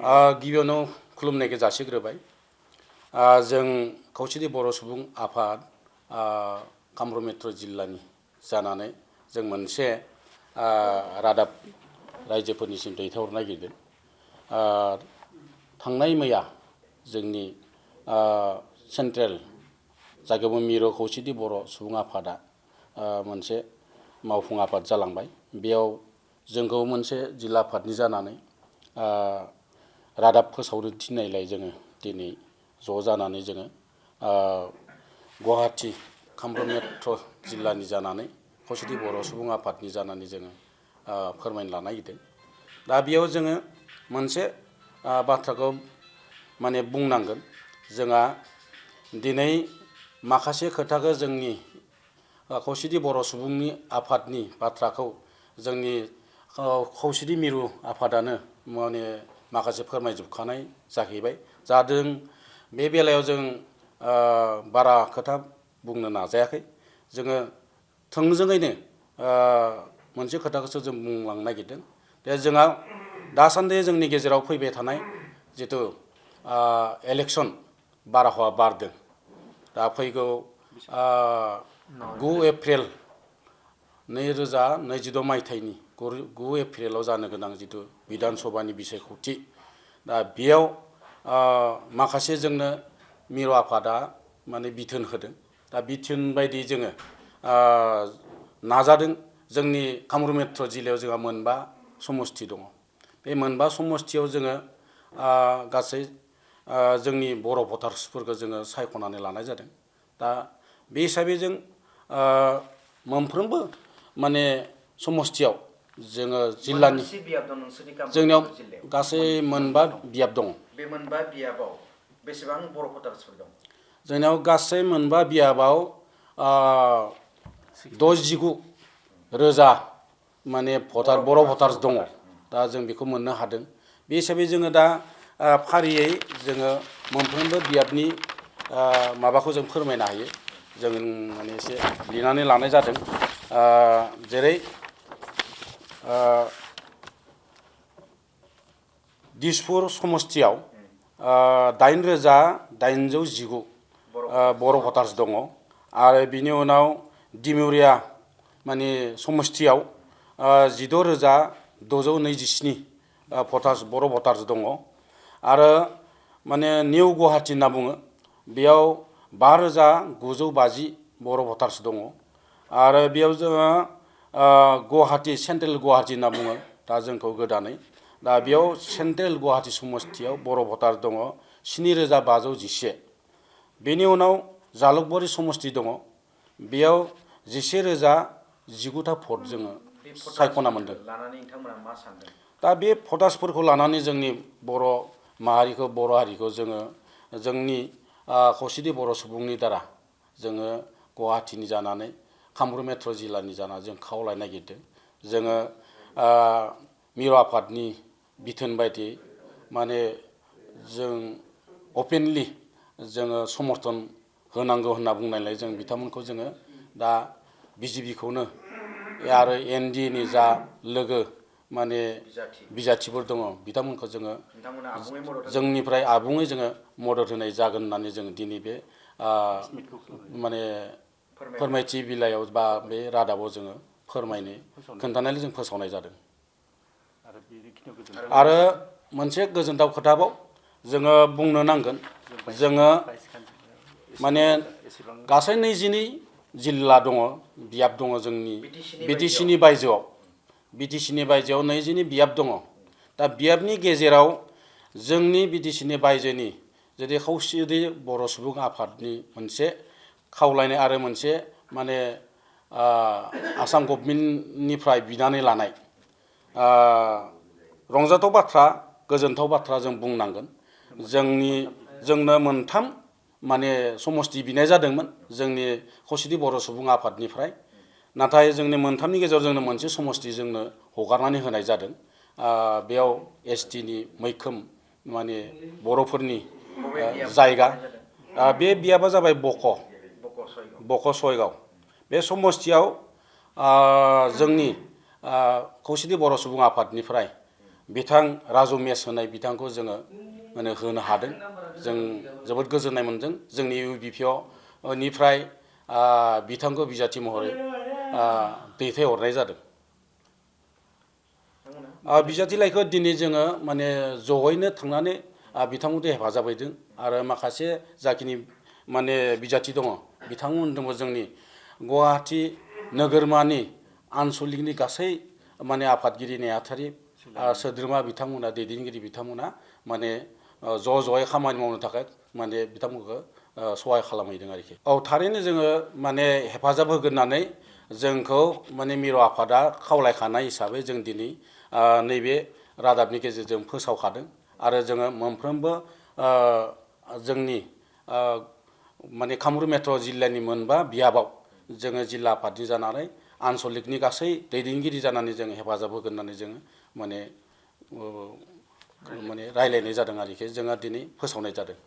गिबियावनो खुलुमनायखौ जासिग्रोबाय। जों खौसेथि बर' सुबुं आफाद कामरुप मेट्र' जिल्लानि जानानै जों मोनसे रादाब रायजोफोरनिसिम दैथायहरनो नागिरदों। थांनाय मैया जोंनि सेन्ट्रेल जायगायाव मिरु खौसेथि बर' सुबुं आफादा मोनसे मावफुं आफाद जालांबाय। बेयाव जोंखौ मोनसे जिल्ला आफादनि जानानै रादाब फोसावनो थिननायलाय जोङो दिनै ज' जानानै जोङो गुवाहाटि कामरुप मेट्र' जिल्लानि जानानै खौसेथि बर' सुबुं आफादनि जानानै जोङो फोरमायनो लानो नागिरदों। दा बेयाव जोङो मोनसे बाथ्राखौ माने बुंनांगोन। जोंहा दिनै माखासे खोथाखौ जोंनि खौसेथि बर' सुबुंनि आफादनि बाथ्राखौ जोंनि खौसेथि मिरु आफादानो माने माखासे फोरमायजोबखानाय जाहैबाय जादों। बे बेलायाव जों बारा खोथा बुंनो नाजायाखै। जोङो थोंजोङैनो मोनसे खोथाखौसो जों बुंलांनो नागिरदों। दे जोंहा दासान्दि जोंनि गेजेराव फैबाय थानाय जिथु इलेक्सन बारहावा बारदों। दा फैगौ 9 एप्रिल 2026 मायथाइनि 9 एप्रिलाव जानो गोनां जिथु बिधान सभानि बिसायख'थि, दा बेयाव माखासे जोंनो मिरु आफादा माने बिथोन होदों। दा बिथोन बायदि जोङो नाजादों। जोंनि कामरुप मेट्र' जिल्लायाव जोंहा 9 समस्ति दङ। बे 9 समस्तियाव जोङो गासै जोंनि बर' भटार्सफोरखौ जोङो सायख'नानै लानाय जादों। दा बे हिसाबै जों मोनफ्रोमबो माने समस्तियाव जोङो जिल्लानि जोंनियाव गासै 9 बियाब दङ। बे 9 बियाबाव बेसेबां बर' भटार्सफोर दं? जोंनियाव गासै 9 बियाबाव 69,000 माने बर' भटार्स दङ। दा जों बेखौ मोननो हादों। बे हिसाबै जोङो दा फारियै जोङो मोनफ्रोमबो बियाबनि माबाखौ जों फोरमायनो हायो। जों माने एसे लिरनानै लानाय जादों। जेरै दिसपुर समस्तियाव 8,819 बर' भटार्स दङ। आरो बिनि उनाव दिमुरिया माने समस्तियाव 16,627 बर' भटार्स दङ। आरो माने निउ गुवाहाटि होनना बुङो, बेयाव 5,950 बर' भटार्स दङ। आरो बेयाव जोङो गुवाहाटि सेन्ट्रेल गुवाहाटि होनना बुङो दा जोंखौ गोदानै। दा बेयाव सेन्ट्रेल गुवाहाटि समस्तियाव बर' भटार दङ 7,511। बेनि उनाव जालुकबारि समस्ति दङ। बेयाव 11,019 भट जोङो सायख'ना मोनदों। दा बे भटार्सफोरखौ लानानै जोंनि बर' माहारिखौ बर' हारिखौ जोङो जोंनि खौसेथि बर' सुबुंनि दारा जोङो गुवाहाटिनि जानानै कामरुप मेट्र' जिल्लानि जानानै जों खावलायनो नागिरदों। जोङो मिरु आफादनि बिथोन बायदियै माने जों अपेनलि जोङो समर्थन होनांगौ होनना बुंनायलाय जों बिथांमोनखौ जोङो दा बिजेपिखौनो आरो एनडिएनि जा लोगो माने बिजाथिफोर दङ बिथांमोनखौ जोङो जोंनिफ्राय आबुङै जोङो मदद होनाय जागोन होननानै जों दिनै बे माने फोरमायथि बिलाइयाव बा बे रादाबाव जोङो फोरमायनो खोन्थानानै जों फोसावनाय जादों। आरो मोनसे गोजोनथाव खोथाबाव जोङो बुंनो नांगोन। जोङो माने गासै 22 जिल्ला दङ, बियाब दङ जोंनि बिटिसिनि बायजोआव। बिटिसिनि बायजोआव 22 बियाब दङ। दा बियाबनि गेजेराव जोंनि बिटिसिनि बायजोनि जुदि खौसेथि बर' सुबुं आफादनि मोनसे खावलायनाय आरो मोनसे माने आसाम गभर्नमेन्टनिफ्राय बिनानै लानाय रंजाथाव बाथ्रा, गोजोनथाव बाथ्रा जों बुंनांगोन। जोंनो 3 माने समस्ति बिनाय जादोंमोन जोंनि खौसेथि बर' सुबुं आफादनिफ्राय। नाथाय जोंनि 3नि गेजेराव जोंनो मोनसे समस्ति जोंनो हगारनानै होनाय जादों। बेयाव एसटिनि मैखोम माने बर'फोरनि जायगा। बे बियाबा जाबाय बक' सयगाव। बे समस्तियाव जोंनि खौसेथि बर' सुबुं आफादनिफ्राय बिथां राजु मेस होनाय बिथांखौ जोङो माने होनो हादों। जों जोबोद गोजोननाय मोनदों। जोंनि UBP निफ्राय बिथांखौ बिजाथि महरै दैथायहरनाय जादों। बिजाथिलाइखौ दिनै जोङो माने जयैनो थांनानै बिथांमोनखौ हेफाजाब हैदों आरो माखासे जाखिनि माने बिजाथि दङ बिथांमोनजोंबो जोंनि गुवाहाटि नोगोरमानि आनसलिकनि गासै माने आफादगिरि नेहाथारि सोद्रोमा बिथांमोना दैदेनगिरि बिथांमोना माने ज'यै खामानि मावनो थाखाय माने बिथांमोनखौ सहाय खालामहैदों आरोखि। औ थारैनो जोङो माने हेफाजाब होगोन होननानै जोंखौ माने मिरु आफादा खावलायखानाय हिसाबै जों दिनै नैबे रादाबनि गेजेरजों फोसावखादों आरो जोङो मोनफ्रोमबो जोंनि माने कामरुप मेट्र' जिल्लानि मोनबा बियाबाव जोङो जिल्ला आफादनि जानानै आनसलिकनि गासै दैदेनगिरि जानानै जों हेफाजाब होगोन होननानै जोङो माने रायलायनाय जादों आरोखि। जोंहा दिनै फोसावनाय जादों।